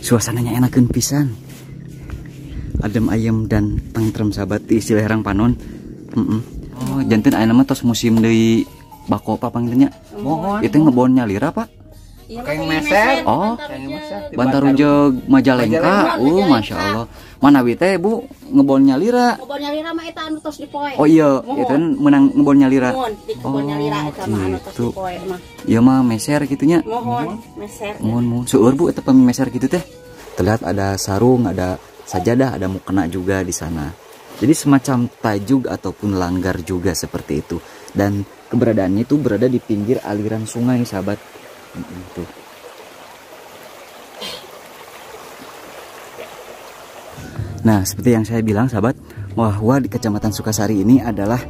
Suasananya enakeun pisan. Adem ayem dan tentrem sahabat di istilah herang panon. Oh, janten ayeuna mah tos musim deui bako apa panggilnya? Mohon. Itu ngebon nyalira, Pak? Kayak meser. Oh, Bantarujeg Majalengka. Oh, Masya Allah. Manawi teh Bu ngebon nyalira. Ngebon nyalira mah eta anu tos dipoe. Oh iya, itu kan menang ngebon nyalira. Mohon, di kebon nyalira eta mah anu tos dipoe mah. Iya mah meser gitunya. Mohon, meser. Mohon, mohon. Seueur Bu eta pami meser gitu teh. Terlihat ada sarung, ada sajadah, ada mukena juga di sana. Jadi semacam tajug ataupun langgar juga seperti itu. Dan keberadaannya itu berada di pinggir aliran sungai, sahabat. Tuh. Nah, seperti yang saya bilang, sahabat, bahwa di Kecamatan Sukasari ini adalah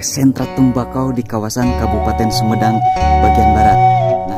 sentra tembakau di kawasan Kabupaten Sumedang bagian barat. Nah,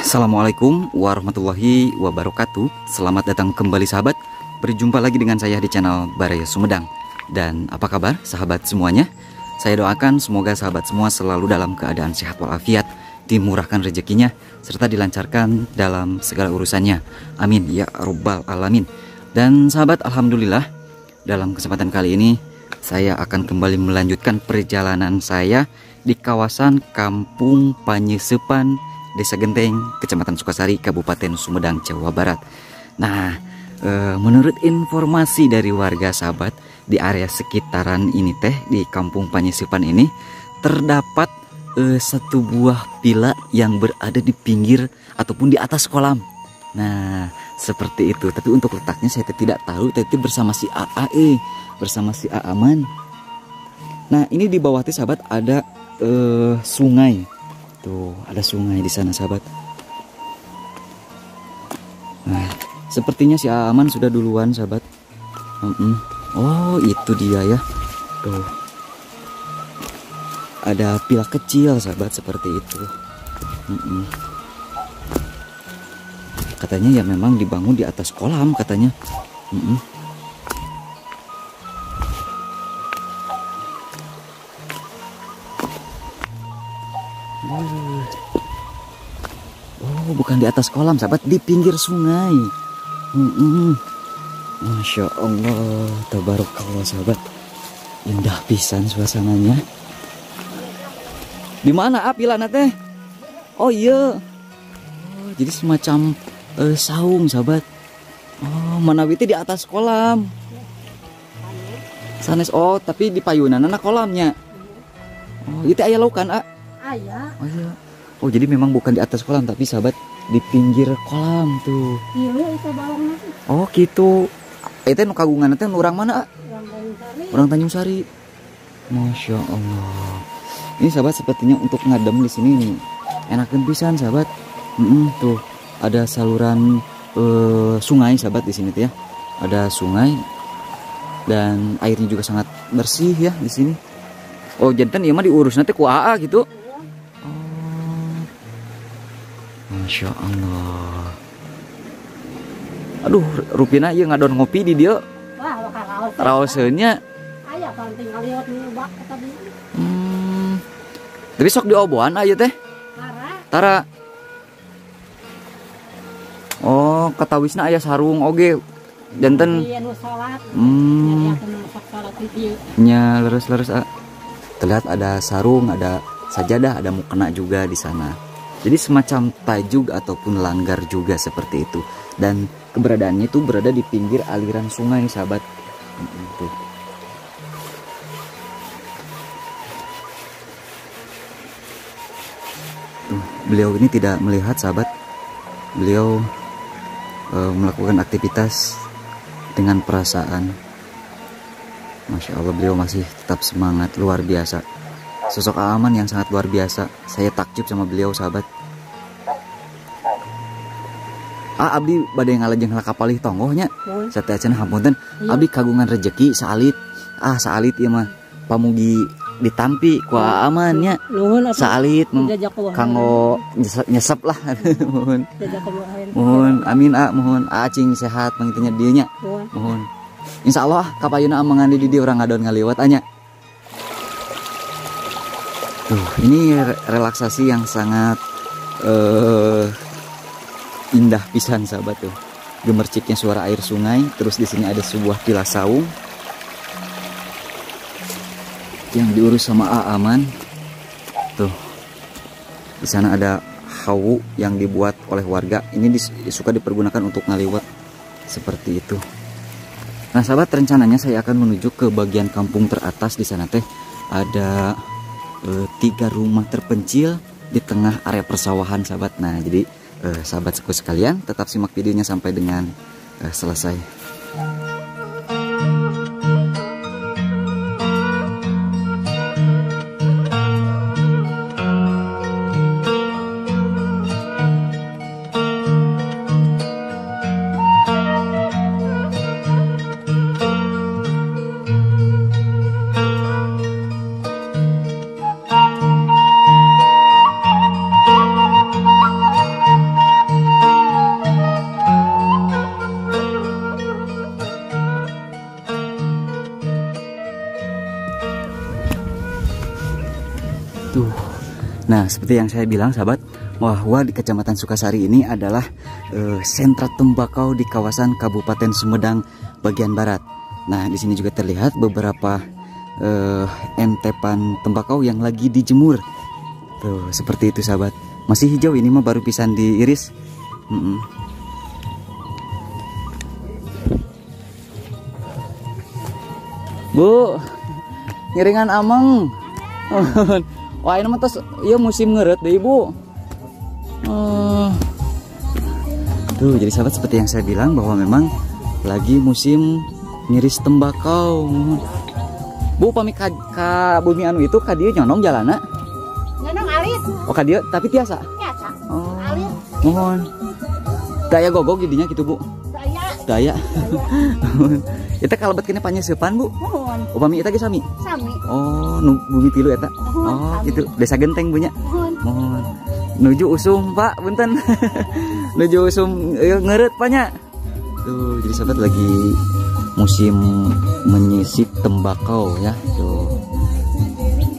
Assalamualaikum warahmatullahi wabarakatuh. Selamat datang kembali sahabat. Berjumpa lagi dengan saya di channel Baraya Sumedang. Dan apa kabar sahabat semuanya? Saya doakan semoga sahabat semua selalu dalam keadaan sehat walafiat, dimurahkan rezekinya, serta dilancarkan dalam segala urusannya. Amin ya robbal alamin. Dan sahabat, alhamdulillah dalam kesempatan kali ini saya akan kembali melanjutkan perjalanan saya di kawasan Kampung Panyeusepan, Desa Genteng, Kecamatan Sukasari, Kabupaten Sumedang, Jawa Barat. Nah, menurut informasi dari warga sahabat, di area sekitaran ini teh, di Kampung Panyeusepan ini terdapat satu buah villa yang berada di pinggir ataupun di atas kolam. Nah, seperti itu. Tapi untuk letaknya saya tidak tahu. Tapi bersama si AA, bersama si Aaman. Nah, ini di bawah teh sahabat ada sungai. Tuh, ada sungai di sana, sahabat. Nah, sepertinya si Aman sudah duluan, sahabat. Oh, itu dia ya. Tuh. Ada pila kecil, sahabat, seperti itu. Katanya ya memang dibangun di atas kolam, katanya. Oh, bukan di atas kolam, sahabat, di pinggir sungai. Masya Allah, tabarakallah, sahabat. Indah pisan suasananya. Di mana pilana teh? Oh iya. Oh, jadi semacam saung, sahabat. Oh, manawi teh di atas kolam. Sanes, oh, tapi di payunanana kolamnya. Oh, itu aya laukan, A? Aya. Oh iya. Oh, jadi memang bukan di atas kolam, tapi sahabat di pinggir kolam tuh. Iya, itu balongna. Oh, gitu. Itu nu kagungan teh nu urang mana, A? Urang Tanjung Sari. Urang Tanjung Sari. Masya Allah. Ini sahabat sepertinya untuk ngadem di sini nih. Enakeun pisan, sahabat. Tuh, ada saluran sungai, sahabat, di sini tuh ya. Ada sungai dan airnya juga sangat bersih ya di sini. Oh, janten ieu mah diurus nanti ku AA gitu. Masya Allah. Aduh, rupina ieu ngadon ngopi di dieu. Wah, bakal raos. Raoseunnya. Aya panting ngaliwat nyoba tadi. Tapi sok dioboan aya teh. Tara. Tara. Oh, katawisna aya sarung oge. Janten. Iya nu salat. Nya leres-leres. Terlihat ada sarung, ada sajadah, ada mukena juga di sana. Jadi semacam tajug ataupun langgar juga seperti itu. Dan keberadaannya itu berada di pinggir aliran sungai, sahabat. Tuh. Tuh, beliau ini tidak melihat, sahabat. Beliau melakukan aktivitas dengan perasaan. Masya Allah, beliau masih tetap semangat, luar biasa. Sosok Aman yang sangat luar biasa. Saya takjub sama beliau sahabat. Abdi bade ngalajeng ka palih tonggohnya. Sateuacan hapunten, abdi kagungan rejeki saalit. Saalit ieu mah pamugi ditampi ku Aman nya. Saalit kanggo nyesep lah. Mohon. Mohon amin mohon cing sehat mangitunya dieu nya. Mohon. Insyaallah kapayuna amangan di dieu urang ngadon ngaliwat anya. Tuh, ini relaksasi yang sangat indah pisan sahabat tuh. Gemerciknya suara air sungai, terus di sini ada sebuah pila saung yang diurus sama Aman. Tuh. Di sana ada hawu yang dibuat oleh warga. Ini suka dipergunakan untuk ngaliwat seperti itu. Nah, sahabat, rencananya saya akan menuju ke bagian kampung teratas. Di sana teh ada 3 rumah terpencil di tengah area persawahan sahabat. Nah, jadi sahabat sekalian tetap simak videonya sampai dengan selesai. Tuh. Nah, seperti yang saya bilang sahabat, bahwa di Kecamatan Sukasari ini adalah sentra tembakau di kawasan Kabupaten Sumedang bagian barat. Nah, di sini juga terlihat beberapa entepan tembakau yang lagi dijemur. Tuh, seperti itu sahabat. Masih hijau ini mah, baru pisan diiris. Bu, ngiringan ameng. Wah, ini mah tos ieu musim ngeureut deui, Bu. Tuh, jadi sahabat seperti yang saya bilang bahwa memang lagi musim ngiris tembakau. Bu, pami ka bumi anu itu ka dieu nyonong jalana? Nyonong alit. Oh, ka dieu tapi tiasa? Tiasa. Oh. Alit. Mohon. Daya gogog jadinya gitu, Bu. Daya. Daya. Eta kalebet kene panyeusepan, Bu? Mohon. Upami eta ge sami? Sami. Oh, nu bumi tilu eta. Mohon, oh, sami. Gitu. Desa Genteng punya. Mohon. Mohon. Nuju usum, Pak, punten. Nuju usum ngeureut, Pak nya. Tuh, jadi sahabat lagi musim menyisip tembakau ya. Tuh.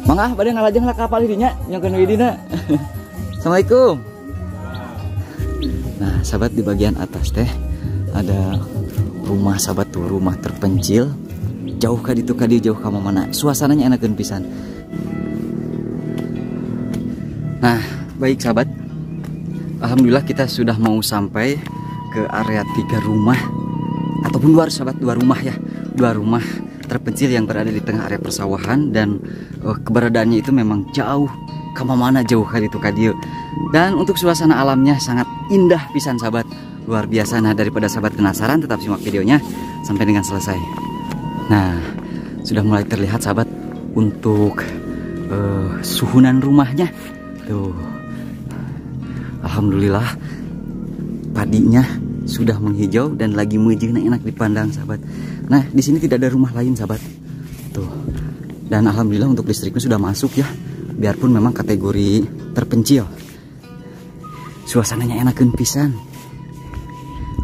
Mangga bade ngalajeng lah ka palih dinya, nyongkeun widina. Assalamualaikum. Nah, sahabat di bagian atas teh ada rumah sahabat tuh, rumah terpencil. Jauh ka ditu ka dieu, jauh ka mana. Suasananya enakeun pisan. Nah, baik sahabat. Alhamdulillah kita sudah mau sampai ke area 3 rumah ataupun 2 sahabat, 2 rumah ya. 2 rumah terpencil yang berada di tengah area persawahan dan keberadaannya itu memang jauh ka mana, jauh ka ditu ka dieu. Dan untuk suasana alamnya sangat indah pisan sahabat. Luar biasa. Nah, daripada sahabat penasaran, tetap simak videonya sampai dengan selesai. Nah, sudah mulai terlihat sahabat untuk suhunan rumahnya. Tuh. Alhamdulillah padinya sudah menghijau dan lagi mejeuhna enak dipandang sahabat. Nah, di sini tidak ada rumah lain sahabat. Tuh. Dan alhamdulillah untuk listriknya sudah masuk ya. Biarpun memang kategori terpencil. Suasananya enakeun pisan.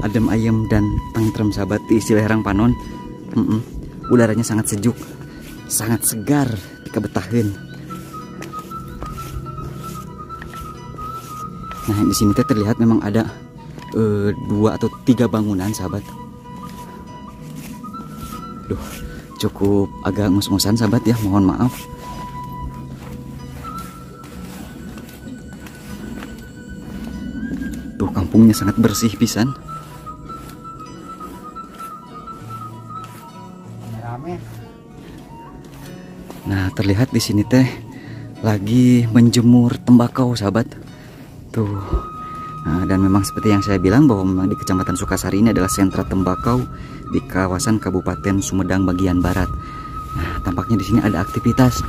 Adem ayem dan tentrem sahabat, di istilah herang panon. Udaranya sangat sejuk, sangat segar, dikabetaheun. Nah, di sini teh terlihat memang ada 2 atau 3 bangunan sahabat. Duh, cukup agak ngos-ngosan sahabat ya, mohon maaf. Tuh, kampungnya sangat bersih pisan. Nah, terlihat di sini teh lagi menjemur tembakau sahabat. Tuh. Nah, dan memang seperti yang saya bilang bahwa memang di Kecamatan Sukasari ini adalah sentra tembakau di kawasan Kabupaten Sumedang bagian barat. Nah, tampaknya di sini ada aktivitas.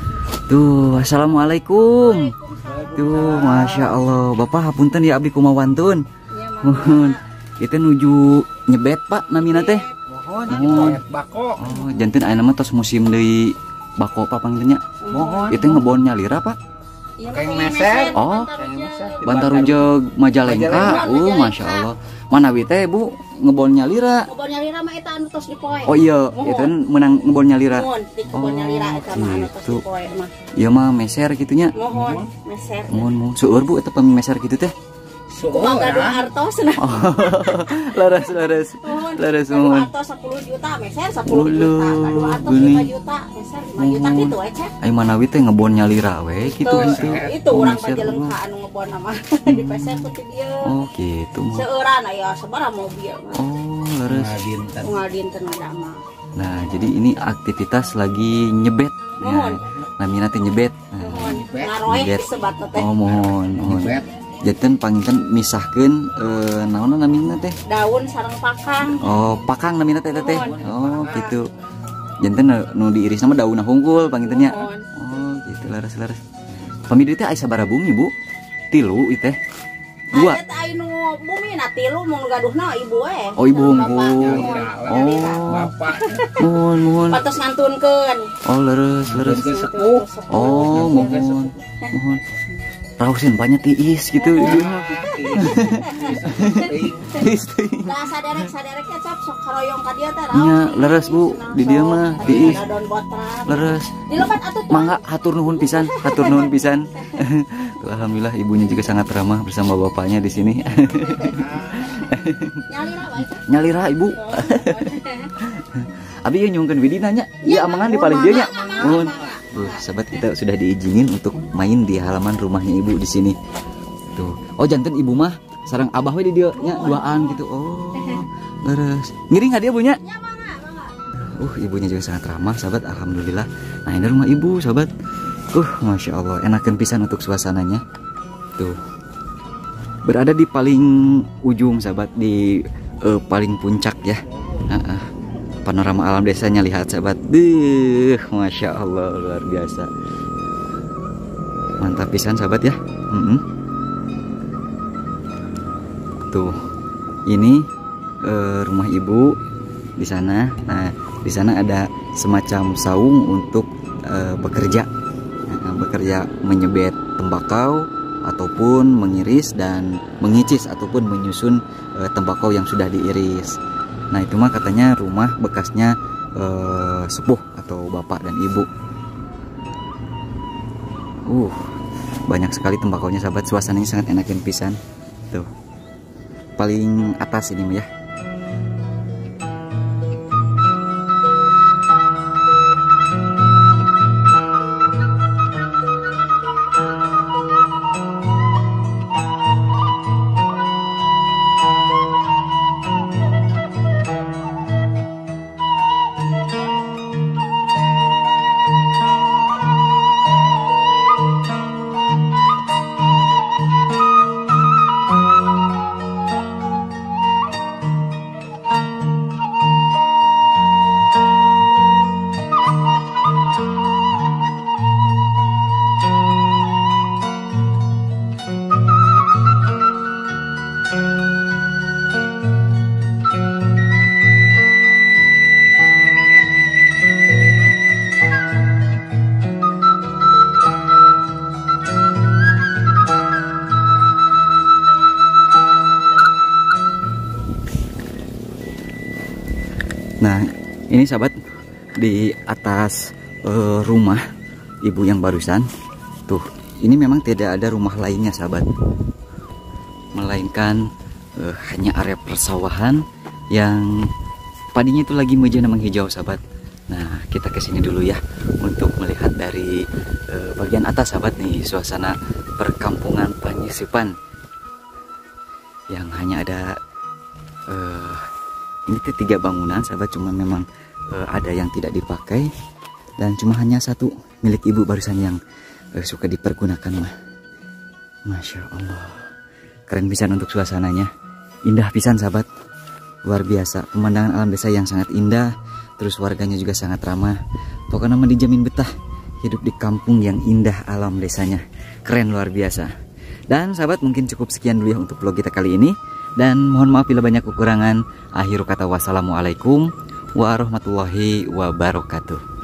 Tuh, assalamualaikum. Tuh, masya Allah, Bapak hapunten ya abdi kumawantun. Mohon. Itu nuju nyebet Pak namina teh. Mohon. Bako. Oh, janten ayeuna mah tos musim deui bako Pak panggilnya. Mohon. Itu ngebon nyalira Pak. Kayak meser. Oh, Bantarujeg Majalengka. Masya Allah. Manawi teh Bu ngebon nyalira. Ngebon nyalira mah eta anu tos dipoe. Oh iya, itu menang ngebon nyalira. Mohon, di kebon nyalira eta mah anu tos dipoe mah. Iya mah meser kitunya. Mohon, meser. Mohon, mohon. Seueur Bu eta pami meser kitu teh. Kumaha gaduh artos nah. Laras, laras. Laras mohon. Artos 10 juta meser 10 juta, gaduh artos 5 juta, meser 5 juta kitu we cek. Ai manawi teh ngebon nyalira we kitu gitu. Itu urang Majalengka anu ngebon mah di peser ku ti dieu. Oh gitu mah. Seueuran aya sabaraha mobil mah. Oh, leres. Unggal dinten mah. Nah, jadi ini aktivitas lagi nyebet. Mohon. Namina teh nyebet. Ngaroek disebatna teh. Oh, mohon, mohon. Janten panginten misahkeun naonna namina teh? Daun sareng pakang. Oh, pakang namina teh teh. Oh, gitu. Janten nu diirisna mah daunna hungkul panginten nya. Oh, gitu leres-leres. Pami dieu teh aya sabaraha bumi, Bu? Tilu ieu teh. Dua. Aya teh anu bumi na tilu mun gaduhna ibu we. Oh, ibu hungkul. Oh, bapak. Mohon, mohon. Patos ngantunkeun. Oh, leres, leres. Oh, mohon. Mohon. Rausin banyak tiis gitu. Tiis. Nah, saderek-sadereknya cap sok karoyong ka dieu teh raos. Nya, leres Bu, di dieu mah tiis. Leres. Dilepat atuh. Mangga hatur nuhun pisan, hatur nuhun pisan. Tuh, alhamdulillah ibunya juga sangat ramah bersama bapaknya di sini. Nyalira wae. Nyalira Ibu. Abi ieu nyungkeun widina nya. Ieu amangan di paling dieu nya. Nuhun. Tuh, sahabat kita sudah diizinin untuk main di halaman rumahnya ibu di sini. Tuh. Oh, janten ibu mah sareng abah we di dieu nya duaan gitu. Oh, leres. Ngiring ka dieu Bu nya? Nya mangga, mangga. Ibunya juga sangat ramah, sahabat. Alhamdulillah. Nah, ini rumah ibu, sahabat. Masya Allah, enakan pisan untuk suasananya. Tuh. Berada di paling ujung, sahabat, di paling puncak ya. Panorama alam desanya lihat sahabat. Duh, masya Allah luar biasa. Mantap pisan sahabat ya. Tuh, ini rumah ibu di sana. Nah, di sana ada semacam saung untuk bekerja. Nah, bekerja menyebet tembakau ataupun mengiris dan mengicis ataupun menyusun tembakau yang sudah diiris. Nah, itu mah katanya rumah bekasnya sepuh atau bapak dan ibu. Banyak sekali tembakaunya sahabat. Suasananya sangat enakin pisan. Tuh. Paling atas ini ya. Nah, ini sahabat di atas rumah ibu yang barusan. Tuh, ini memang tidak ada rumah lainnya sahabat, melainkan hanya area persawahan yang padinya itu lagi mejana menghijau sahabat. Nah, kita kesini dulu ya untuk melihat dari bagian atas sahabat nih suasana perkampungan Panyisipan yang hanya ada ini tuh 3 bangunan sahabat, cuma memang ada yang tidak dipakai dan cuma hanya satu milik ibu barusan yang suka dipergunakan mah. Masya Allah. Keren pisan untuk suasananya. Indah pisan sahabat. Luar biasa, pemandangan alam desa yang sangat indah, terus warganya juga sangat ramah. Pokoknya mah dijamin betah hidup di kampung yang indah alam desanya. Keren luar biasa. Dan sahabat, mungkin cukup sekian dulu ya untuk vlog kita kali ini. Dan mohon maaf bila banyak kekurangan. Akhir kata, wassalamualaikum warahmatullahi wabarakatuh.